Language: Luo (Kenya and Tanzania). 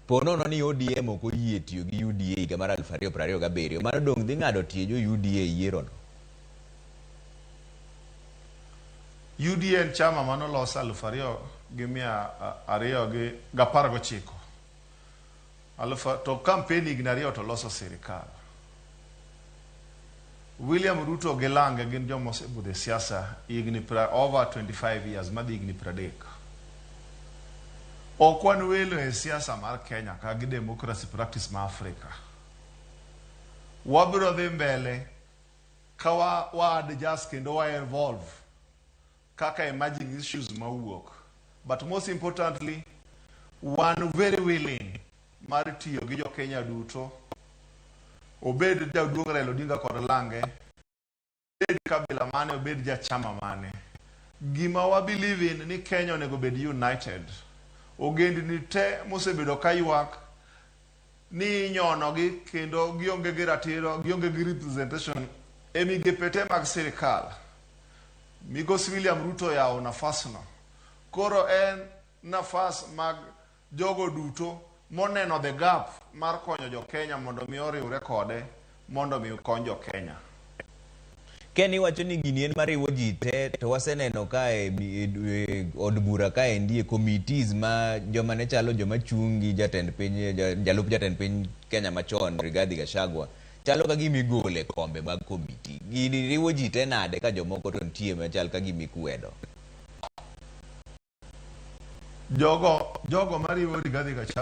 Po nono ni ODM ok oyie tiyo gi UDA higa mar 2027, mano dong' dhi ng'ado tie jo UDA e yierono? UDA en chama mane olos 2219. Alufu, to campaign higni ariyo to loso sirikal. William Ruto gi Lange gin joma osebudho e siasa higni pra, over 25 years, madhi higni 30. Ok wan welo e siasa mar Kenya ka gi democracy practice ma Afrika. Wabiro dhi mbele ka wa, wa adjust kendo wa evolve kaka emerging issues mawuok. But most importantly, wan very willing mar tiyo gi jo Kenya duto, obed jaduong' Raila Odinga kod Lange, obed kabila mane, obed jachama mane. Gima wa believe in ni Kenya onego bed united. Ogendni te mosebedo ka ywak ni inyonogi kendo gionge gi ratiro, gionge gi representation e migepe te mag sirikal. Migosi William Ruto oyawo nafasno. Koro en nafas mag jogo duto moneno the gap mar konyo jo Kenya mondo mi oriwre kode mondo mi okony jo Kenya. Ken iwacho ni gini en mariwo ji te to waseneno ka e, e, e od bura kaendi e committees ma joma ne chalo joma chung' gi jatend piny jalup jatend piny Kenya machon Rigathi Gachagua chalo ka gima igolo e kombe mag komiti. Gini riwo ji te nade ka jomoko to nitie machal ka gima ikwedo? Jogo mariwo Rigathi Gachagua